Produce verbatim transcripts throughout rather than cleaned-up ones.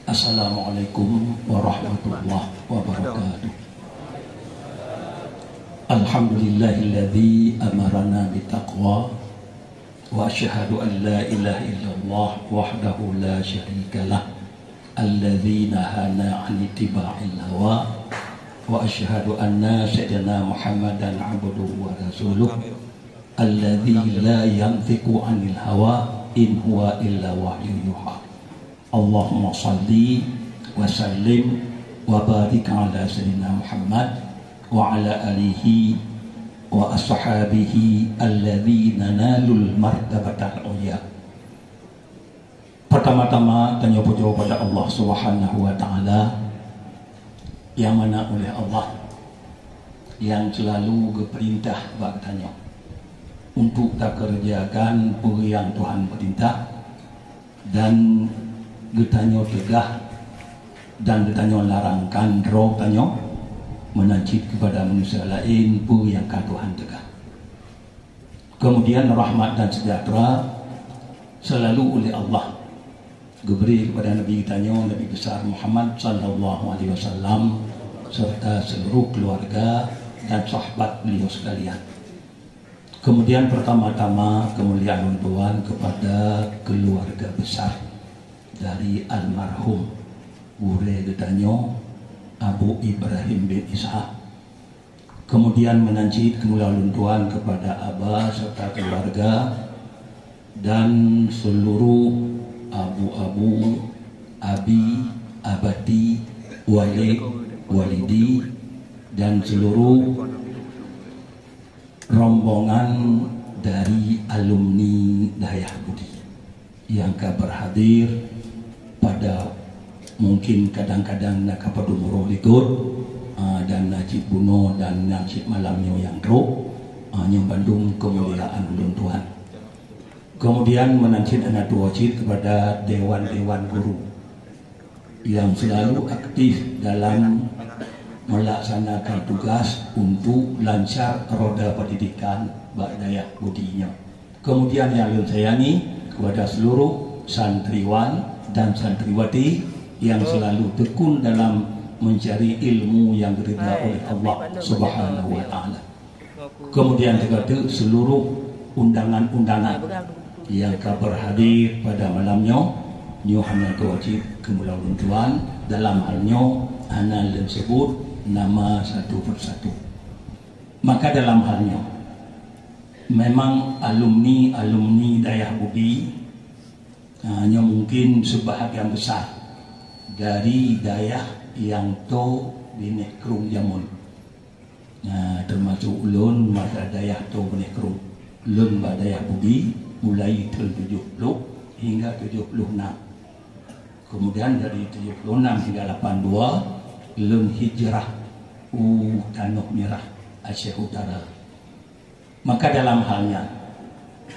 Assalamualaikum warahmatullahi wabarakatuh. Alhamdulillahilladzi amarana bitaqwa, wa asyhadu an la ilaha illallah wahdahu la syarikalah, alladzi nahana 'an ittiba'il hawa, wa asyhadu anna sayyidana Muhammadan abduhu wa rasuluh, alladzi la yantiqu 'anil hawa, in huwa illa wahyu yuha. Allahumma shalli wa sallim wa barik ala sayyidina Muhammad wa ala alihi wa ashabihi alladzina nalul martabatal ulya. Pertama-tama, tanyoe pujoe pada Allah Subhanahu wa Ta'ala, nyang mana uléh Allah nyang seulalu geupeurintah bak tanyoe untuk takeureujakan peue nyang Tuhan peurintah, dan geutanyoe teugah dan geutanyoe larangkan droe tanyoe meunan cit keupada manusia laén peue nyang ka Tuhan teugah. Kemudian rahmat dan sejahtera selalu oleh Allah geubri kepada Nabi tanyoe, Nabi besar Muhammad sallallahu alaihi wasallam, serta seluruh keluarga dan sahabat beliau sekalian. Kemudian pertama-tama kemuliaan lôn tuan kepada keluarga besar dari almarhum gurée geutanyoe Abu Ibrahim bin Ishak. Kemudian meunan cit kemuliaan lôn tuan kepada Aba serta keluarga dan seluruh abu-abu, abi, abati, walid, walidi, dan seluruh rombongan dari alumni Dayah Budi nyang ka berhadir pada, mungkin kadang-kadang na ka padum uroe likot, ah, dan na cit bunoe dan na cit malam nyoe nyang trok, ah, nyoe bandum kemuliaan ulôn tuan. Kemudian meunan cit hana tuwoe cit kepada dewan-dewan guru yang selalu aktif dalam melaksanakan tugas untuk lancar roda pendidikan bak Dayah Budi nyoe. Kemudian yang lôn sayangi kepada seluruh santriwan dan santriwati yang selalu tekun dalam mencari ilmu yang diridha oleh Allah Subhanahu wa Ta'ala. Kemudian juga tu seluruh undangan-undangan yang ka berhadir pada malam nyoe, nyoe hana tuwoe cit kemuliaan ulôn tuan, dalam hal nyoe hana lôn sebut nama satu persatu. Maka dalam hal nyoe, memang alumni-alumni Dayah Budi, ah, nyoe mungkin sebahagian besar dari dayah nyang toe binéh krueng jameun. Nah, termasuk ulôn masa dayah toe binéh krueng. Lôn bak Dayah Budi mulai thôn tujoh ploh hingga tujoh ploh nam. Kemudian dari tujoh ploh nam hingga lapan dua, lôn hijrah u Tanoh Mirah, Aceh Utara. Maka dalam hal nyan,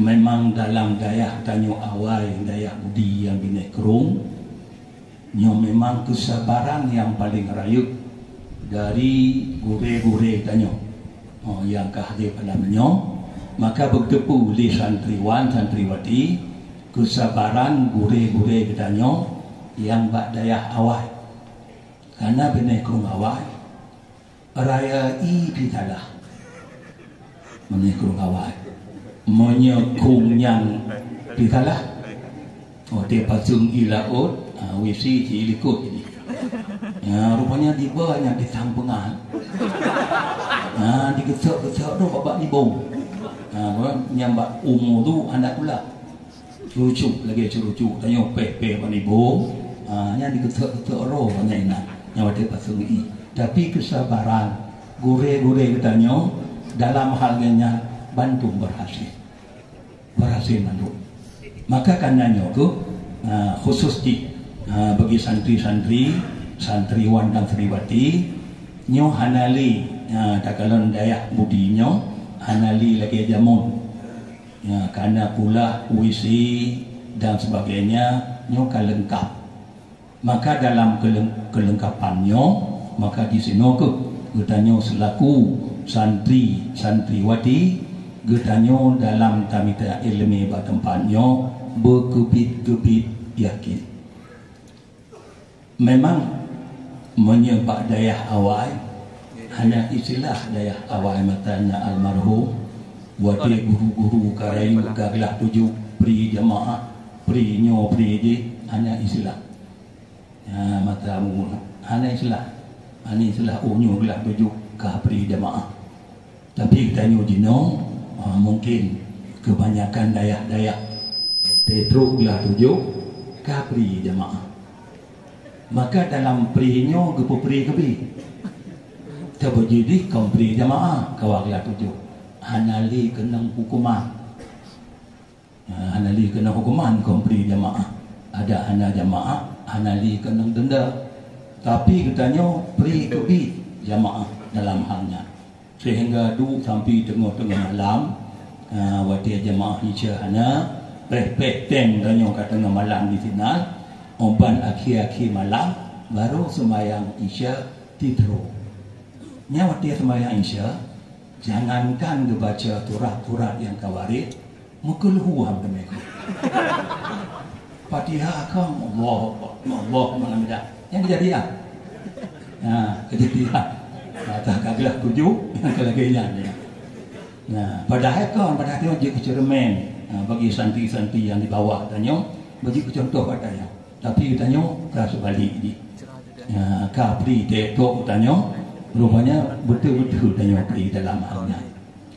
memang dalam dayah tanyoe awai, Dayah Budi nyang binéh krueng, nyoe memang keusabaran nyang paleng rayeuk dari gurée-gurée tanyoe, oh, nyang ka hadir pada meunyoe. Maka beuteupeue lé santriwan, santriwati, keusabaran gurée-gurée geutanyoe nyang bak dayah awai. Kareuna binéh krueng awai, raya ie pih salah. Meunyoe krueng awai. Meunyoe krueng nyan pih salah, watée paseung ie laôt, ha, wisi cit ie likot jih. Ya, rupanya diba nyang disang peungan. Ha, digeusok-geusok droe bak nibong. Ha, nyang bak umu tu hana kulak. Cucuk lagée cucuk tanyoe péh-péh bak nibong, ha, nyan digeusok-geusok droe nyan inan. Nyan watée paseung ie. Tapi keusabaran gurée-gurée geutanyoe dalam hal nyan bandum berhasil. Berhasil mandum. Maka kareuna nyoe keuh, ha, khusus jih, ha, bagi santri-santri, santriwan dan santriwati, nyoe hana lé, ha, takalon Dayah Budi nyoe hana lé lagée jameun. Ya, kareuna kulak, wisi dan sebagainya nyoe ka leungkap. Maka dalam keuleng-, keulengkapan nyoe, maka disinoe keuh geutanyoe seulaku santri, santriwati, geutanyoe dalam tamita iéleumé bak teumpat nyoe, beukeubiet-keubiet yakin. Memang meunyoe bak dayah awai, hana istilah dayah awai mata na almarhum, watée guru-guru ka rayeuk ka glah tujoh pri jamaah, pri nyoe pri jih, hana istilah. Ha, mata mu hana istilah. Hana istilah, oh, nyoe glah tujoh ka pri jamaah. Tapi tanyoe jinoe, ha, mungkin kebanyakan dayah-dayah tetrok glah tujoh ka pri jamaah. Maka dalam pri nyoe geupeupri keubi. Teubeuji dih kon pri jamaah kawa glah tujoh. Hana lé keunong hukuman. Ha, hana lé keunong hukuman kon pri jamaah. Ada hana jamaah, hana lé keunong denda. Tapi geutanyoe pri keubi jamaah dalam hal nyan. Sehingga duek sampai teungoh-teungoh malam, ha, watée jamaah Isya hana, péh-péh tem tanyoe ka teungoh malam di sinan, uban akhé-akhé malam, baru seumayang Isya titro. Nyan watée seumayang Isya, jangankan geubaca surat-surat nyang ka waréh, meukeuluhuan teumé. Fatihah kon, Allahu Akbar, Allahu Akbar, alhamdulillah. Nyang keujadian. Ha, keujadian. Mata ka glah tujoh, nyang ka lagée nyan, ya. Nah, padahai kon, padahai nyoe jeuet keu ceureumen, ha, bagi santri-santri nyang di bawah tanyoe, bagi keu contoh bak tanyoe. Tapi tanyoe ka seubalek jih. Ya, ka pri tetrok tanyoe, rupanya beutôi-beutôi tanyoe pri dalam hal nyan.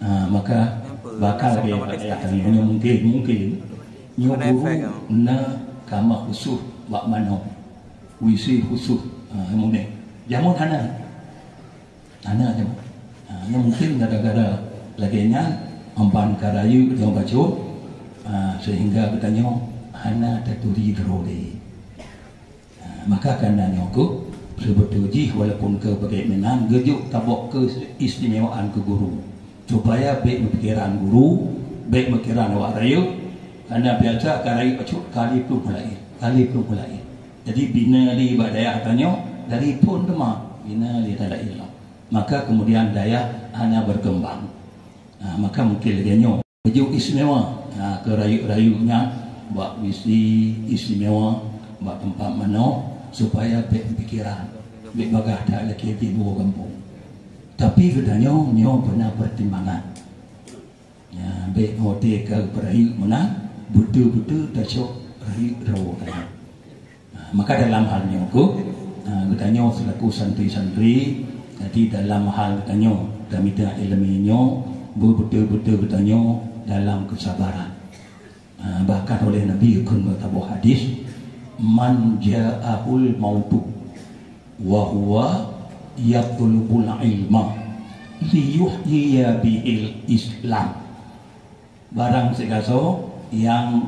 Ha, maka bakal lagée bak dayah tanyoe nyoe mungkin, mungkin nyoe guru na kamar khusus bak manoe, W C khusus, ha, mungkin. Jameun hana. Hana jameun. Ha, nyoe mungkin gara-gara lagée nyan, amban ka rayeuk nyang bacut, ha, sehingga geutanyoe hana taturi droe lé. Ha, maka kana nyoe keuh, seubeutôi jih walaupun keu bagaimana geujok tabok keuseuistimewaan keu guru, supaya bék meupikiran guru, bék meupikiran awak rayeuk, kana biasa ka rayeuk bacut kali plueng laén, kali plueng laén. Jadi bina lé bak dayah tanyoe dari phon teuma, bina lé tan laén lom. Maka kemudian dayah hana berkembang. Ha, maka mungkin lagée nyoe. Baju istimewa, ha, keu rayeuk-rayeuk nyan, bak W C istimewa, bak teumpat manoe, supaya bék pikiran, bék bagaih that lagée di luwa gampông. Tapi geutanyoe nyoe beuna pertimbangan. Ya, bék watée ka peurayeuk meunan, beutôi-beutôi tacok rayeuk droe tanyoe. Ha, maka dalam hal nyoe keuh, ha, geutanyoe selaku santri-santri, jadi dalam hal geutanyoe tamita iéleumé nyoe, beubeutôi-beutôi geutanyoe dalam keusabaran. Ha, bahkan oleh Nabi kheun bak saboh hadis, "Man ja'ahul mautu wa huwa yatlubul ilma liyuhyiya bihil Islam." Barang sigasoe nyang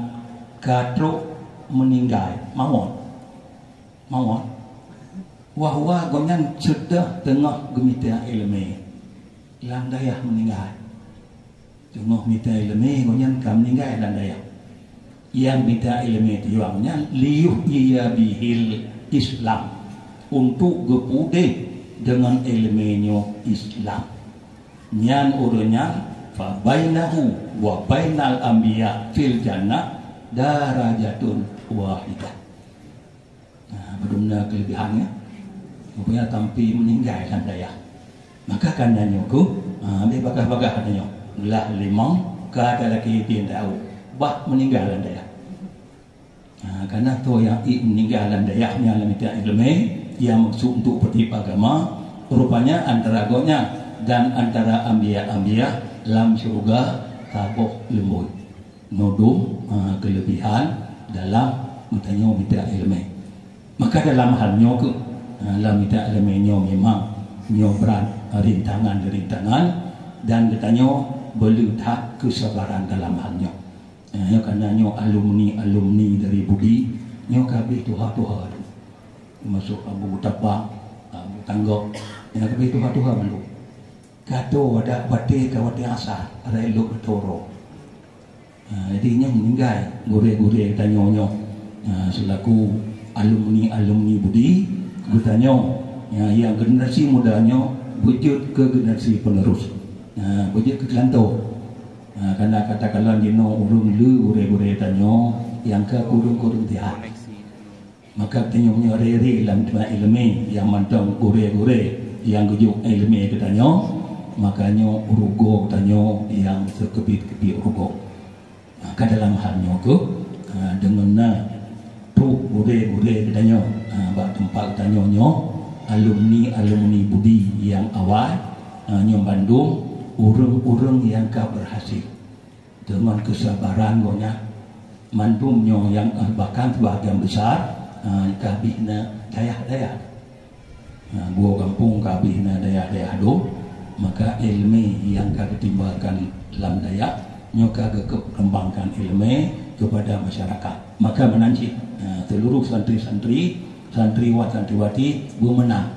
ka trok meuninggai, mawöt. Mawöt. Wa huwa, gobnyan seudeh teungoh geumita iéleumé. Lam dayah meuninggai. Teungoh mita iéleumé, gobnyan ka meuninggai lam dayah. Nyang mita iéleumé tujuan nyan liyuhyiya bihil Islam, untuk geupeudeh deungon iéleumé nyoe Islam. Nyan ureuëng nyan fa bainahu wa bainal anbiya fil jannah darajatun wahidah. Nah, beudôh na keulebihan, ya. Rupanya sampai meuninggai lam dayah. Maka kana nyoe keuh, ha, ambil bagah-bagah tanyoe. Glah limong ka talakée pian tahu. Bah meuninggai lam dayah. Ha, kana toh nyang ék meuninggai lam dayah nyan lam mita iéleumé, nyang meukeusut untuk peutip agama, rupanya antara gobnyan dan antara anbiya-anbiya lam syeuruga saboh leumbot. Nyoe dum, ha, keulebihan dalam geutanyoe mita iéleumé. Maka dalam hal nyoe keuh, ha, lam mita iéleumé nyoe memang nyoe brat rintangan-rintangan dan geutanyoe beuleueh that keusabaran dalam hal nyoe. Ha, nyoe kana nyoe alumni-alumni dari Budi, nyoe ka habéh tuha-tuha tu. Termasuk Abu Tapang, Abu Tanggok, nyoe ka habéh tuha-tuha mandum. Ka toh adak watée ka watée asai, adak ilok geutanyoe. Ha, jadi nyoe meuninggai gurée-gurée tanyoe nyoe. Ha, selaku alumni-alumni Budi, geutanyoe, ha, nyang generasi muda nyoe beujeuet keu generasi penerus. Ha, beujeuet keu keulantoe. Ha, kana katakanlah jinoe ureuëng le gurée-gurée tanyoe, nyang ka kureueng-kureueng sihat. Maka tanyoe meunyoe rere lam teuma iéleumé nyang mantong gurée-gurée nyang geujok iéleumé keu tanyoe, maka nyoe rugoe tanyoe nyang sikeubit-keubit rugoe. Maka dalam hal nyoe keuh, ha, deungon na trok gurée-gurée keu tanyoe, ha, bak teumpat tanyoe nyoe, alumni-alumni Budi nyang awai, ha, nyoe bandum ureuëng-ureuëng nyang ka berhasil. Deungon keusabaran gobnyan, mandum nyoe nyang, eh, bahkan sebahagian besar, eh, ka habéh na dayah-dayah. Nah, buet gampông ka habéh na dayah-dayah dum, maka iéleumé nyang ka geutimbakan lam dayah, nyoe ka geukeumbangkan iéleumé keupada masyarakat. Maka meunan cit, eh, seluruh santri-santri santriwan santriwati beumeunang.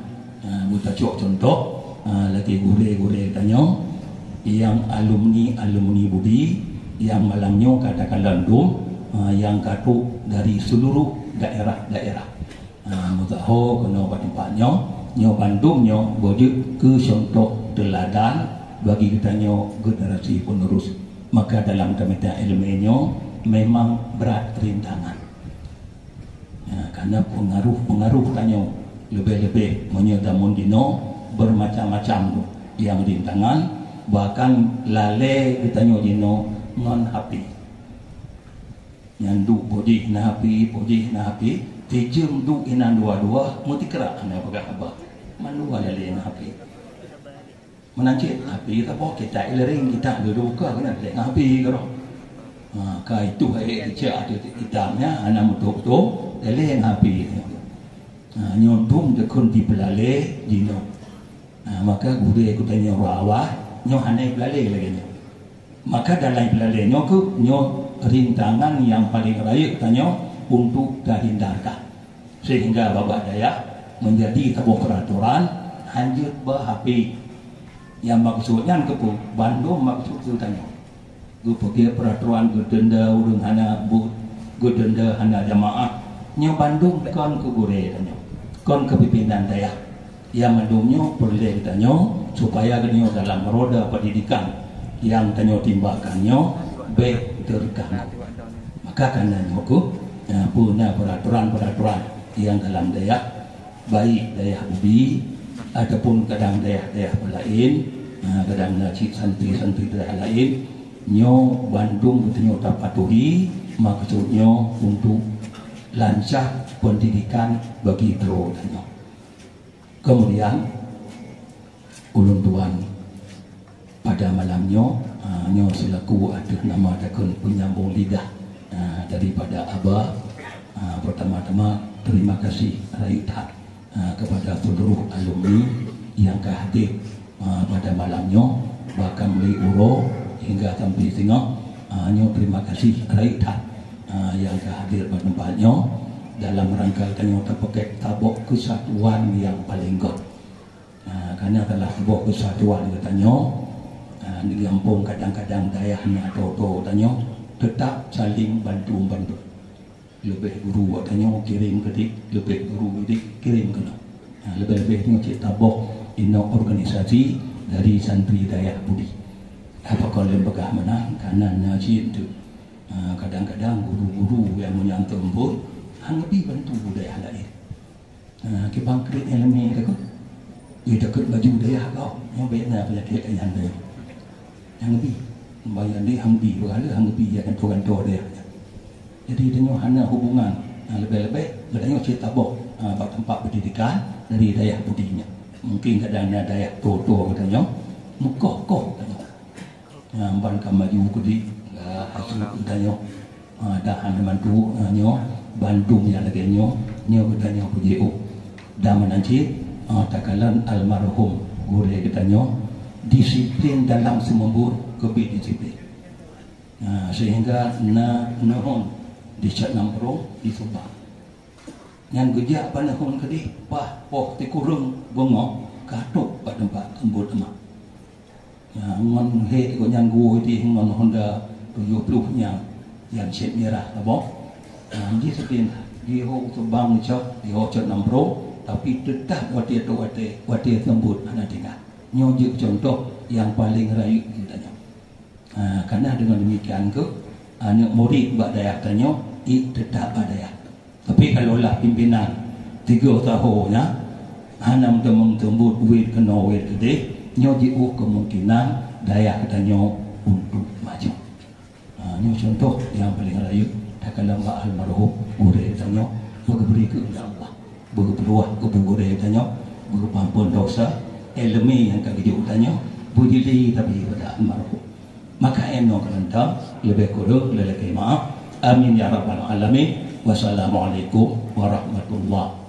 Ha, beutacok cuntoh, ha, lagée gurée-gurée tanyoe, nyang alumni-alumni Budi, nyang malam nyoe ka takalon dum, ha, nyang ka trok dari seluruh daerah-daerah. Ha, meusaho keunoe bak teumpat nyoe, nyoe bandum nyoe beujeuet keu cuntoh teuladan bagi geutanyoe generasi penerus. Maka dalam tamita iéleumé nyoe memang brat rintangan. Ya, karena pengaruh-pengaruh tanyoe leubeh-leubeh meunyoe jameun jinoe bermacam-macam tu nyang rintangan, bahkan lalée geutanyoe jinoe ngon H P. Nyan duek pojih na H P, pojih na H P, tijeuem duek inan dua-dua, meutikrak hana peugah haba. Mandua lalée ngon H P. Meunan cit, H P ka boh kitab ileureng, kitab dudoe buka keunan lé ngon H P keudroe. Ha, ka itu ayat keucek ateueh kitab nyan hana meututoe, lé ngon H P. Ha, nyoe dum dikheun dipeulalé jinoe. Ha, maka gurée geutanyoe awai nyoe hana peulalé lagée nyoe. Maka dalam peulalé nyoe keuh nyoe rintangan nyang paleng rayeuk tanyoe untuk tahindarkan. Sehingga babah dayah meunjadi saboh peuratoran hanjeuet bak H P. Nyang maksud nyan keupeue? Bandum maksud geutanyoe. Geupeugét peuratoran geutunda ureuëng hana buet, geutunda hana jamaah. Nyoe bandum kon keu gurée tanyoe, kon keu pimpinan dayah. Nyang mandum nyoe peureulée geutanyoe supaya geutanyoe dalam roda pendidikan nyang tanyoe timbakan nyoe bék teureukan. Maka kana nyoe keuh, eh, peue na peuratoran-peuratoran nyang dalam dayah, baik dayah Budi ataupun kadang dayah-dayah laén, eh, kadang na cit santri-santri dayah laén, nyoe bandum geutanyoe tapatuhi, maksud nyoe untuk lancar pendidikan bagi droe tanyoe. Kemudian, ulôn tuan pada malam nyoe, ah, nyoe selaku ateueh nama takheun penyambung lidah, ah, daripada Aba, ah, pertama-tama terima kasih rayeuk that, ah, kepada seluruh alumni nyang ka hadir, ah, pada malam nyoe, bahkan mulai uroe hingga sampai singoh, ah, nyoe terima kasih rayeuk that, ah, nyang ka hadir bak teumpat nyoe dalam rangka tanyoe tapeugét saboh keusatuan nyang paleng göt. Ha, karena salah saboh keusatuan geutanyoe, ha, di gampông kadang-kadang dayah na tô-tô tanyoe teutap saléng bantu-bantu. Leubeh guru geutanyoe kirém keu dit, leubeh guru dit kirém keunoe. Ha, leubeh-leubeh nyoe cit saboh inong organisasi dari santri dayah Budi. Apa kon lôn peugah meunan, karena na cit tu. Ha, kadang-kadang guru-guru nyang meunyan teumbon hana bi bantu dayah laén. Ha, kibang kriet iéleumé teuh. Ih, takot baju dayah kah. Nyoe bék na peunyakét nyang dayah. Nyang bi. Bayang deh hang bi, beuhala hang bi ya kantor-kantor dayah. Jadi tanyoe hana hubungan. Ha, leubeh-leubeh geutanyoe cit saboh, ha, bak teumpat pendidikan dari dayah Budi nyan. Mungkin kadang na dayah tô-tô geutanyoe, meukoh-koh geutanyoe. Ha, ban ka maju keudéh, ha, hasut geutanyoe. Ha, dan hana mantu, ha, nyoe, bandum nyang lagée nyoe, nyoe geutanyoe peujiôh. Dan meunan cit, ha, takalon almarhum gurée geutanyoe, disiplin dalam seumeubeuet keubiet disiplin. Ha, sehingga na neuhon di Cot Namprong, di Subang. Nyan geujak bak neuhon keudéh, bah poh sikureueng beungoh ka trok bak teumpat seumeubeuet teuma. Ya, ngon hék gobnyan geuwoe jih ngon Honda tujoh ploh nyan, nyang cét mirah saboh. Ha, jih seupin, jiho Subang Cot, jiho Cot Namprong, tapi teutap watée trok watée, watée seumeubeuet hana tinggai. Nyoe jeuet cuntoh nyang paleng rayeuk geutanyoe. Ha, karena deungon demikian keuh, aneuk murit bak dayah tanyoe Ih, teutap bak dayah. Tapi kalau lah pimpinan tiga tahun nyan hana meuteumèe meuteumbuet, wet keunoe wet keudeh, nyoe jiôh kemungkinan dayah geutanyoe untuk maju. Ha, nyoe contoh nyang paleng rayeuk takalon bak almarhum gurèe geutanyoe, beugeubri keu Allah, beugeupeuruwah keu gurèe geutanyoe, beugeupeuampôn dosa, ileumèe nyang ka geujok geutanyoe, beujadi tabi bak almarhum. Maka 'oh noe keureuntang, leubeh kureueng lé lakèe meu'ah. Amin ya rabbal alamin. Wassalamualaikum warahmatullahi